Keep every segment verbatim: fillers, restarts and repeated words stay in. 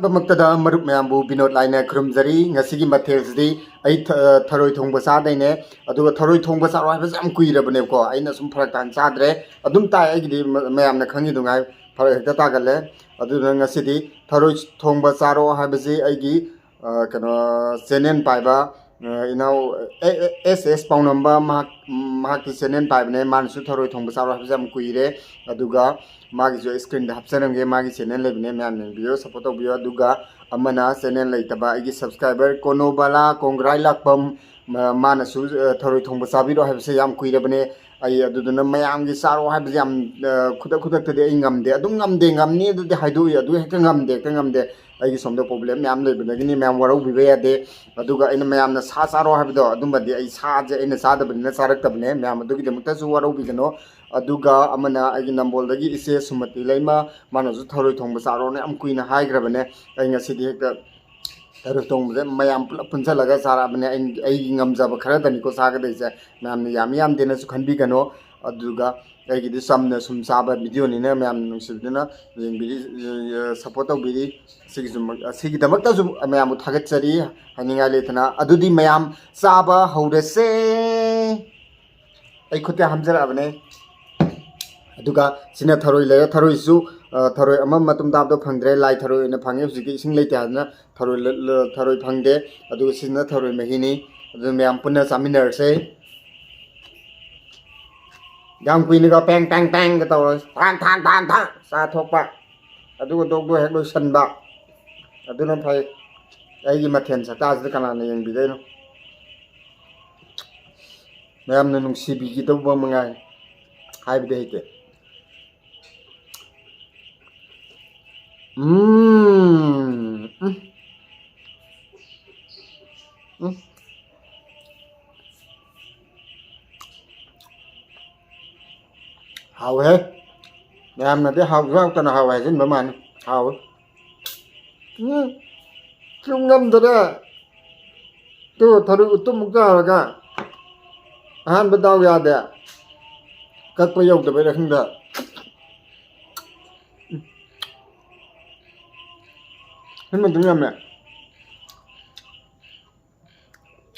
ꯑꯍꯥꯟꯕꯃꯛꯇꯗ ꯃꯔꯨꯞ ꯃꯌꯥꯝꯕꯨ ꯕꯤꯅꯣꯗ ꯂꯥꯏꯅ ꯈꯨꯔꯨꯝꯖꯔꯤ꯫ ꯉꯁꯤꯒꯤ ꯃꯊꯦꯜꯁꯤꯗꯤ ꯑꯩ ꯊ-, ꯊꯔꯣꯏ ꯊꯣꯡꯕ ꯆꯥꯗꯣꯏꯅꯦ꯫ ꯑꯗꯨꯒ ꯊꯔꯣꯏ ꯊꯣꯡꯕ ꯆꯥꯔꯣ ꯍꯥꯏꯕꯁꯦ ꯌꯥꯝ ꯀꯨꯏꯔꯕꯅꯦꯕꯀꯣ, ꯑꯩꯅ ꯁꯨꯝ ꯐꯔꯛ ꯇꯥꯅ ꯆꯥꯗ꯭ꯔꯦ꯫ ꯑꯗꯨꯝ ꯇꯥꯏ ꯑꯩꯒꯤꯗꯤ, ꯃ-, ꯃꯌꯥꯝꯅ ꯈꯪꯉꯤꯗꯨꯉꯥꯏ ꯐꯔꯛ ꯍꯦꯛꯇ ꯇꯥꯒꯜꯂꯦ꯫ ꯑꯗꯨꯅ ꯉꯁꯤꯗꯤ ꯊꯔꯣꯏ ꯊꯣꯡꯕ ꯆꯥꯔꯣ ꯍꯥꯏꯕꯁꯤ ꯑꯩꯒꯤ, ꯑ, ꯀꯩꯅꯣ, ꯆꯦꯅꯦꯜ ꯄꯥꯏꯕ, ꯑ, ꯏꯅꯥꯎ ꯑꯦ-, ꯑꯦ-, ꯑꯦꯁ ꯑꯦꯁ ꯄꯥꯎꯅꯝꯕ, ꯃꯍꯥꯛ, ꯃꯍꯥꯛꯇꯤ ꯆꯦꯅꯦꯜ ꯄꯥꯏꯕꯅꯦ꯫ ꯃꯥꯅꯁꯨ ꯊꯔꯣꯏ ꯊꯣꯡꯕ ꯆꯥꯔꯣ ꯍꯥꯏꯕꯁꯦ ꯌꯥꯝ ꯀꯨꯏꯔꯦ꯫ ꯑꯗꯨꯒ ꯃꯥꯒꯤꯁꯨ ꯑꯩ ꯁ꯭ꯀ꯭ꯔꯤꯟꯗ ꯍꯥꯞꯆꯔꯝꯒꯦ, ꯃꯥꯒꯤ ꯆꯦꯅꯦꯜ ꯂꯩꯕꯅꯦ, ꯃꯌꯥꯝ ꯌꯦꯡꯕꯤꯌꯨ, ꯁꯞꯄꯣꯔꯠ ꯇꯧꯕꯤꯌꯨ꯫ ꯑꯗꯨꯒ ꯑꯃꯅ ꯆꯦꯅꯦꯜ ꯂꯩꯇꯕ ꯑꯩꯒꯤ ꯁꯕꯁꯀ꯭ꯔꯥꯏꯕꯔ ꯀꯣꯅꯣꯕꯂꯥ ꯀꯣꯡꯒ꯭ꯔꯥꯏ ꯂꯥꯛꯄꯝ, ꯃ-, ꯃꯥꯅꯁꯨ, ꯑ, ꯊꯔꯣꯏ ꯊꯣꯡꯕ ꯆꯥꯕꯤꯔꯣ ꯍꯥꯏꯕꯁꯦ ꯌꯥꯝ ꯀꯨꯏꯔꯕꯅꯦ꯫ ꯑꯩ ꯑꯗꯨꯗꯨꯅ ꯃꯌꯥꯝꯒꯤ ꯆꯥꯔꯣ ꯍꯥꯏꯕꯁꯦ ꯌꯥꯝ, ꯑ, ꯈꯨꯗꯛ ꯈꯨꯗꯛꯇꯗꯤ ꯑꯩ ꯉꯝꯗꯦ꯫ ꯑꯗꯨꯝ ꯉꯝꯗꯦ, ꯉꯝꯅꯤ ꯑꯗꯨꯗꯤ ꯍꯥꯏꯗꯣꯛꯏ, ꯑꯗꯨ ꯍꯦꯛꯇ ꯉꯝꯗꯦ, ꯍꯦꯛꯇ ꯉꯝꯗꯦ꯫ ꯑꯩꯒꯤ ꯁꯣꯝꯗ ꯄ꯭ꯔꯣꯕ꯭ꯂꯦꯝ ꯃꯌꯥꯝ ꯂꯩꯕꯗꯒꯤꯅꯤ, ꯃꯌꯥꯝ ꯋꯥꯔꯧꯕꯤꯕ ꯌꯥꯗꯦ꯫ ꯑꯗꯨꯒ ꯑꯩꯅ ꯃꯌꯥꯝꯅ ꯁꯥ ꯆꯥꯔꯣ ꯍꯥꯏꯕꯗꯣ, ꯑꯗꯨꯝꯕꯗꯤ ꯑꯩ ꯁꯥꯁꯦ ꯑꯩꯅ ꯆꯥꯗꯕꯅꯤꯅ ꯆꯥꯔꯛꯇꯕꯅꯦ꯫ ꯃꯌꯥꯝ ꯑꯗꯨꯒꯤꯗꯃꯛꯇꯁꯨ ꯋꯥꯔꯧꯕꯤꯒꯅꯣ꯫ ꯑꯗꯨꯒ ꯑꯃꯅ ꯑꯩꯒꯤ ꯅꯝꯕꯣꯜꯗꯒꯤ ꯏꯆꯦ ꯁꯨꯃꯇꯤ ꯂꯩꯃ, ꯃꯥꯅꯁꯨ ꯊꯔꯣꯏ ꯊꯣꯡꯕ ꯆꯥꯔꯣꯅ ꯌꯥꯝ ꯀꯨꯏꯅ ꯍꯥꯏꯈ꯭ꯔꯕꯅꯦ꯫ ꯑꯩ ꯉꯁꯤꯗꯤ ꯍꯦꯛꯇ ꯊꯔꯣꯏ ꯊꯣꯡꯕꯁꯦ ꯃꯌꯥꯝ ꯄꯨꯂꯞ ꯄꯨꯟꯁꯤꯜꯂꯒ ꯆꯥꯔꯛꯑꯕꯅꯦ꯫ ꯑꯩ, ꯑꯩꯒꯤ ꯉꯝꯖꯕ ꯈꯔꯗꯅꯤꯀꯣ ꯆꯥꯒꯗꯣꯏꯁꯦ꯫ ꯃꯌꯥꯝꯅ ꯌꯥꯝꯃꯤ ꯌꯥꯝꯗꯦꯅꯁꯨ ꯈꯟꯕꯤꯒꯅꯣ꯫ ꯑꯗꯨꯒ ꯑꯩꯒꯤꯗꯤ ꯆꯝꯅ ꯁꯨꯝ ꯆꯥꯕ ꯚꯤꯗꯤꯑꯣꯅꯤꯅ ꯃꯌꯥꯝꯅ ꯅꯨꯡꯁꯤꯕꯤꯗꯨꯅ ꯌꯦꯡꯕꯤꯔꯤ, ꯁꯞꯄꯣꯔꯠ ꯇꯧꯕꯤꯔꯤ꯫ ꯁꯤꯒꯤꯁꯨ, ꯁꯤꯒꯤꯗꯃꯛꯇꯁꯨ ꯃꯌꯥꯝꯕꯨ ꯊꯥꯒꯠꯆꯔꯤ ꯍꯥꯏꯅꯤꯡꯉꯥꯏ ꯂꯩꯇꯅ꯫ ꯑꯗꯨꯗꯤ ꯃꯌꯥꯝ ꯆꯥꯕ ꯍꯧꯔꯁꯦ꯫ ꯑꯩ ꯈꯨꯠꯇ ꯍꯥꯝꯖꯔꯛꯑꯕꯅꯦ꯫ ꯑꯗꯨꯒ ꯁꯤꯅ ꯊꯔꯣꯏ ꯂꯩꯔꯦ꯫ ꯊꯔꯣꯏꯁꯨ, ꯑ, ꯊꯔꯣꯏ ꯑꯃ ꯃꯇꯨꯝ ꯇꯥꯕꯗꯣ ꯐꯪꯗ꯭ꯔꯦ, ꯂꯥꯏ ꯊꯔꯣꯏ ꯑꯣꯏꯅ ꯐꯪꯉꯦ꯫ ꯍꯧꯖꯤꯛꯇꯤ ꯏꯁꯤꯡ ꯂꯩꯇꯦ ꯍꯥꯏꯗꯅ ꯊꯔꯣꯏ ꯂ-, ꯂ-, ꯊꯔꯣꯏ ꯐꯪꯗꯦ꯫ ꯑꯗꯨꯒ ꯁꯤꯅ ꯊꯔꯣꯏ ꯃꯍꯤꯅꯤ꯫ ꯑꯗꯨꯅ ꯃꯌꯥꯝ ꯄꯨꯟꯅ ꯆꯥꯃꯤꯟꯅꯔꯁꯦ꯫ ꯌꯥꯝ ꯀꯨꯏꯅꯒ ꯄꯦꯡ ꯄꯦꯡ ꯄꯦꯡꯒ ꯇꯧꯔ ꯊꯥꯡ ꯊꯥꯡ ꯊꯥꯡ ꯊꯥꯡ ꯆꯥꯊꯣꯛꯄ, ꯑꯗꯨꯒ ꯗꯣꯛ ꯗꯣꯛ ꯍꯦꯛ ꯂꯣꯏꯁꯟꯕ, ꯑꯗꯨꯅ ꯐꯩ꯫ ꯑꯩꯒꯤ ꯃꯊꯦꯜ ꯁꯛꯇꯥꯁꯤꯗ ꯀꯅꯥꯅ ꯌꯦꯡꯕꯤꯗꯣꯏꯅꯣ? ꯃꯌꯥꯝꯅ ꯅꯨꯡꯁꯤꯕꯤꯒꯗꯧꯕ ꯃꯉꯥꯏ, ꯍꯥꯏꯕꯗꯤ ꯍꯩꯇꯦ꯫ ꯎꯝ, ꯎꯝ꯫ ꯎꯝ꯫ ꯍꯥꯎꯋꯦꯍꯦ꯫ ꯃꯌꯥꯝꯅꯗꯤ ꯍꯥꯎꯁꯨ ꯍꯥꯎꯇꯅ ꯍꯥꯎꯋꯦ ꯍꯥꯏꯖꯤꯟꯕ ꯃꯥꯜꯂꯤ꯫ ꯍꯥꯎꯋꯦ꯫ ꯎꯝ꯫ ꯆꯨꯝ ꯉꯝꯗꯔꯦ꯫ ꯇꯨ ꯊꯔꯣꯏ ꯎꯇꯨꯝꯃꯨꯛ ꯆꯥꯔꯒ ꯑꯍꯥꯟꯕ ꯗꯥꯎ ꯌꯥꯗꯦ꯫ ꯀꯛꯄ ꯌꯧꯗꯕꯩꯔ ꯈꯪꯗꯦ꯫ ꯁꯤꯃ ꯑꯗꯨꯝ ꯌꯥꯝꯃꯦ꯫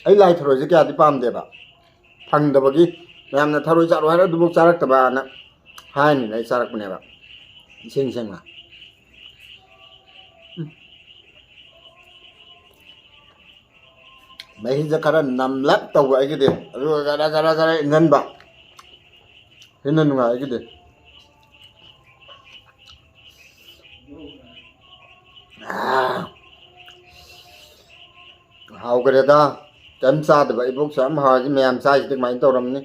ꯑꯩ ꯂꯥꯏ ꯊꯔꯣꯏꯁꯦ ꯀꯌꯥꯗꯤ ꯄꯥꯝꯗꯦꯕ, ꯐꯪꯗꯕꯒꯤ꯫ ꯃꯌꯥꯝꯅ "ꯊꯔꯣꯏ ꯆꯥꯔꯣ" ꯍꯥꯏꯔ ꯑꯗꯨꯐꯥꯎ ꯆꯥꯔꯛꯇꯕꯅ ꯍꯥꯏꯅꯤꯅ ꯑꯩ ꯆꯥꯔꯛꯄꯅꯦꯕ, ꯏꯁꯦꯡ ꯁꯦꯡꯅ꯫ ꯎꯝ꯫ ꯃꯍꯤꯁꯦ ꯈꯔ ꯅꯝꯂꯞ ꯇꯧꯕ ꯑꯩꯒꯤꯗꯤ, ꯑꯗꯨꯒ ꯖꯔ ꯖꯔ ꯖꯔ ꯏꯪꯍꯟꯕ, ꯁꯤꯅ ꯅꯨꯡꯉꯥꯏ ꯑꯩꯒꯤꯗꯤ꯫ ꯑꯥ, ꯍꯥꯎꯈ꯭ꯔꯦꯗ꯫ ꯀꯩꯝ ꯆꯥꯗꯕ ꯏꯕꯣꯛꯁꯨ ꯌꯥꯝ ꯍꯥꯎꯔꯤꯁꯦ꯫ ꯃꯌꯥꯝ ꯆꯥꯏꯁꯤꯗꯤ ꯀꯃꯥꯏꯅ ꯇꯧꯔꯝꯅꯤ?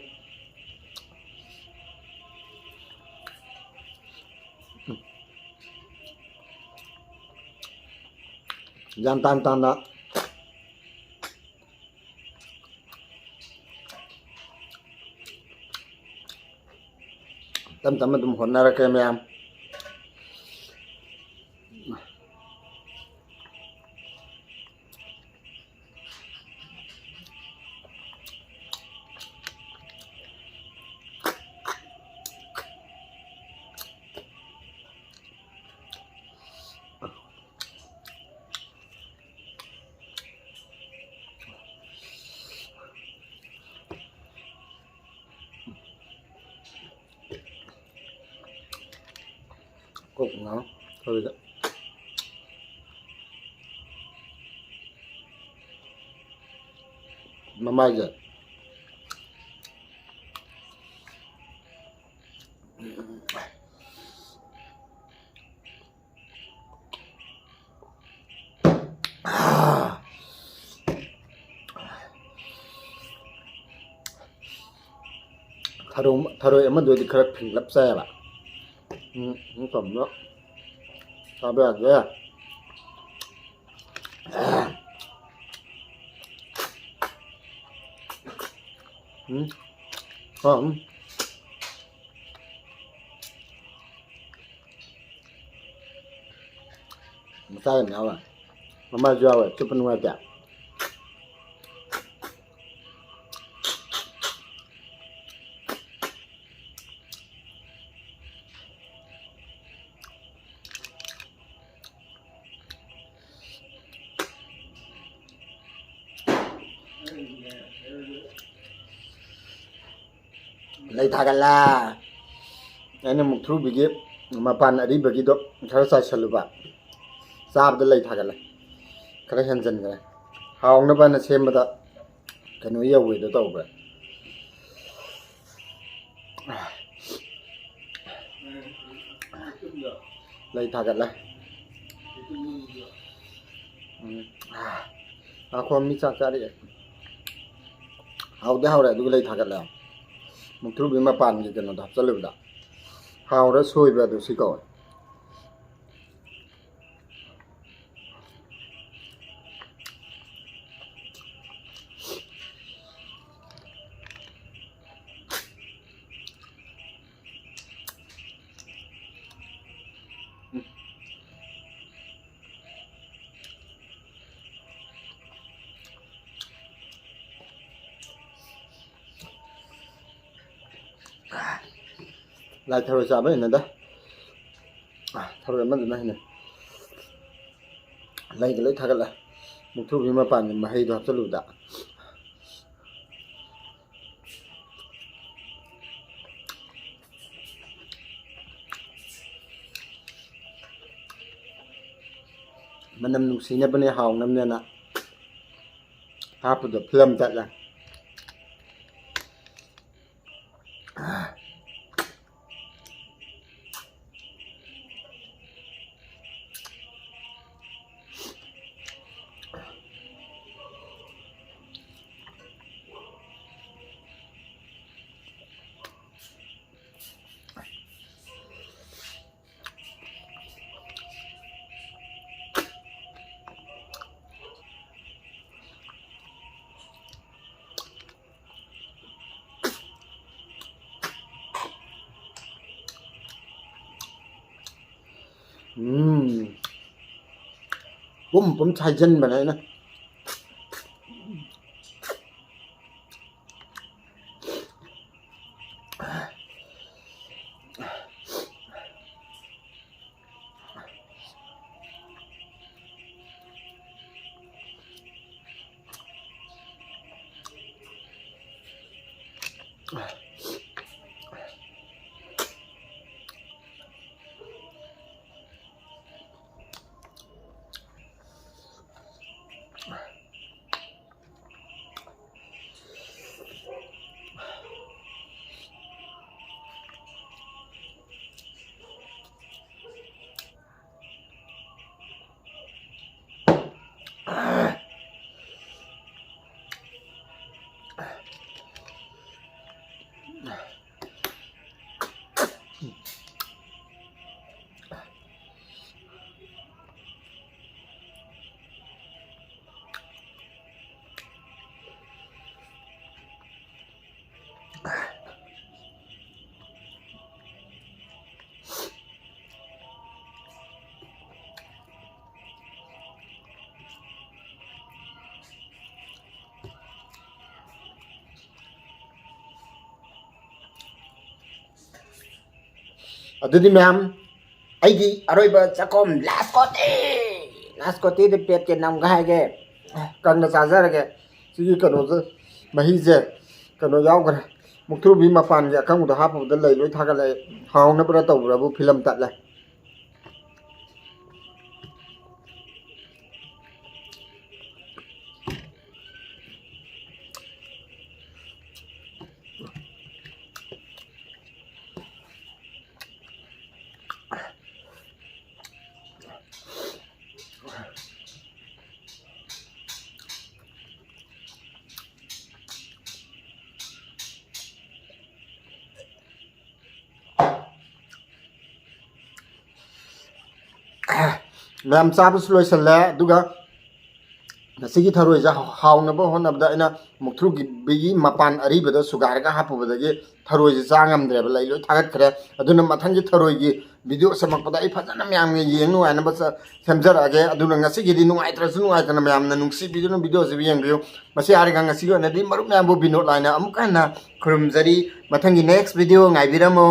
ꯒ꯭ꯌꯥꯟ ꯇꯥꯟ ꯇꯥꯟꯅ ꯇꯞ ꯇꯞꯅ ꯑꯗꯨꯝ ꯍꯣꯠꯅꯔꯛꯀꯦ ꯃꯌꯥꯝ꯫ ꯀꯣꯛ ꯉꯥꯎ ꯊꯣꯏꯗ꯫ ꯃꯃꯥꯏꯁꯦ꯫ ꯊꯔꯣ-, ꯊꯔꯣꯏ ꯑꯃꯗꯨꯗꯤ ꯈꯔ ꯐꯤꯡꯂꯞ ꯆꯥꯏꯌꯦꯕ꯫ ꯎꯝ, ꯎꯝ, ꯇꯝꯅ ꯆꯥꯕ ꯌꯥꯗꯦ꯫ ꯎꯝ꯫ ꯑ, ꯎꯝ꯫ ꯃꯆꯥ ꯌꯥꯝ ꯌꯥꯎꯋꯦ꯫ ꯃꯃꯥꯁꯨ ꯌꯥꯎꯋꯦ꯫ ꯆꯨꯞꯄ ꯅꯨꯡꯉꯥꯏꯇꯦ꯫ ꯂꯩ ꯊꯥꯒꯠꯂꯦ꯫ ꯑꯩꯅ ꯃꯨꯛꯊ꯭ꯔꯨꯕꯤꯒꯤ ꯃꯄꯥꯟ ꯑꯔꯤꯕꯒꯤꯗꯣ ꯈꯔ ꯆꯥꯏꯁꯜꯂꯨꯕ, ꯆꯥꯕꯗ ꯂꯩ ꯊꯥꯒꯠꯂꯦ꯫ ꯈꯔ ꯍꯦꯟꯖꯟꯈ꯭ꯔꯦ꯫ ꯍꯥꯎꯅꯕꯅ ꯁꯦꯝꯕꯗ ꯀꯩꯅꯣ ꯌꯧꯋꯦꯗꯣ ꯇꯧꯈ꯭ꯔꯦ꯫ ꯂꯩ ꯊꯥꯒꯠꯂꯦ꯫ ꯎꯝ꯫ ꯑꯥ꯫ ꯉꯥꯏꯈꯣ, ꯃꯤ ꯆꯥꯛ ꯆꯥꯔꯛꯑꯦ꯫ ꯍꯥꯎꯗꯤ ꯍꯥꯎꯔꯦ, ꯑꯗꯨꯒ ꯂꯩ ꯊꯥꯒꯠꯂꯦ꯫ ꯃꯨꯛꯊ꯭ꯔꯨꯕꯤ ꯃꯄꯥꯟꯒꯤ ꯀꯩꯅꯣꯗꯣ ꯍꯥꯞꯆꯜꯂꯨꯕꯗ꯫ ꯍꯥꯎꯔ ꯁꯣꯏꯕ ꯑꯗꯨ ꯁꯤ ꯀꯧꯋꯦ꯫ ꯂꯥꯏ ꯊꯔꯣꯏ ꯆꯥꯕ ꯍꯩꯅꯗ꯫ ꯊꯔꯣꯏ ꯑꯃꯗꯨꯅ ꯍꯩꯅꯩ꯫ ꯂꯩꯒ ꯂꯣꯏ ꯊꯥꯒꯠꯂꯦ꯫ ꯃꯨꯛꯊ꯭ꯔꯨꯕꯤ ꯃꯄꯥꯟꯒꯤ ꯃꯍꯩꯗꯣ ꯍꯥꯞꯆꯜꯂꯨꯕꯗ꯫ ꯃꯅꯝ ꯅꯨꯡꯁꯤꯅꯕꯅꯦ, ꯍꯥꯎꯅꯕꯅꯦꯅ ꯍꯥꯞꯄꯗꯣ ꯐꯤꯂꯝ ꯆꯠꯂꯦ꯫ ꯎꯝ꯫ ꯄꯨꯝ ꯄꯨꯝ ꯁꯥꯏꯖꯟꯕꯅꯦ ꯑꯩꯅ꯫ ꯑꯗꯨꯗꯤ ꯃꯌꯥꯝ, ꯑꯩꯒꯤ ꯑꯔꯣꯏꯕ ꯆꯥꯛꯈꯣꯝ, ꯂꯥꯁ ꯀꯣꯇꯤ, ꯂꯥꯁ ꯀꯣꯇꯤꯗ ꯄꯦꯠꯀꯦ ꯅꯝꯒꯥꯏꯒꯦ, ꯀꯪꯅ ꯆꯥꯖꯔꯒꯦ꯫ ꯁꯤꯒꯤ ꯀꯩꯅꯣꯁꯦ, ꯃꯍꯤꯁꯦ ꯀꯩꯅꯣ ꯌꯥꯎꯈ꯭ꯔꯦ, ꯃꯨꯛꯊ꯭ꯔꯨꯕꯤ ꯃꯄꯥꯟꯒꯤ ꯑꯀꯪꯕꯗꯣ ꯍꯥꯞꯄꯨꯕꯗ ꯂꯩ ꯂꯣꯏ ꯊꯥꯒꯠꯂꯛꯑꯦ꯫ ꯍꯥꯎꯅꯕ꯭ꯔꯥ ꯇꯧꯕ꯭ꯔꯥꯕꯨ ꯐꯤꯂꯝ ꯇꯠꯂꯦ꯫ ꯃꯌꯥꯝ ꯆꯥꯕꯁꯨ ꯂꯣꯏꯁꯤꯜꯂꯦ꯫ ꯑꯗꯨꯒ ꯉꯁꯤꯒꯤ ꯊꯔꯣꯏꯁꯦ ꯍꯥꯎꯅꯕ ꯍꯣꯠꯅꯕꯗ ꯑꯩꯅ ꯃꯨꯛꯊ꯭ꯔꯨꯕꯤꯒꯤ ꯃꯄꯥꯟ ꯑꯔꯤꯕꯗꯣ ꯁꯨꯒꯥꯏꯔꯒ ꯍꯥꯞꯄꯨꯕꯗꯒꯤ ꯊꯔꯣꯏꯁꯦ ꯆꯥ ꯉꯝꯗ꯭ꯔꯦꯕ, ꯂꯩ ꯂꯣꯏ ꯊꯥꯒꯠꯈ꯭ꯔꯦ꯫ ꯑꯗꯨꯅ ꯃꯊꯪꯒꯤ ꯊꯔꯣꯏꯒꯤ ꯚꯤꯗꯤꯑꯣ ꯁꯦꯝꯃꯛꯄꯗ ꯑꯩ ꯐꯖꯅ ꯃꯌꯥꯝꯅ ꯌꯦꯡ ꯅꯨꯡꯉꯥꯏꯅꯕ ꯆ-, ꯁꯦꯝꯖꯔꯛꯑꯒꯦ꯫ ꯑꯗꯨꯅ ꯉꯁꯤꯒꯤꯗꯤ ꯅꯨꯡꯉꯥꯏꯇ꯭ꯔꯁꯨ ꯅꯨꯡꯉꯥꯏꯇꯅ ꯃꯌꯥꯝꯅ ꯅꯨꯡꯁꯤꯕꯤꯗꯨꯅ ꯚꯤꯗꯤꯑꯣꯁꯤꯕꯨ ꯌꯦꯡꯕꯤꯌꯨ꯫ ꯃꯁꯤ ꯍꯥꯏꯔꯒ ꯉꯁꯤꯒꯤ ꯑꯣꯏꯅꯗꯤ ꯃꯔꯨꯞ ꯃꯌꯥꯝꯕꯨ ꯕꯤꯅꯣꯗ ꯂꯥꯏꯅ ꯑꯃꯨꯛꯀ ꯍꯟꯅ ꯈꯨꯔꯨꯝꯖꯔꯤ꯫ ꯃꯊꯪꯒꯤ ꯅꯦꯛꯁ ꯚꯤꯗꯤꯑꯣ ꯉꯥꯏꯕꯤꯔꯝꯃꯨ꯫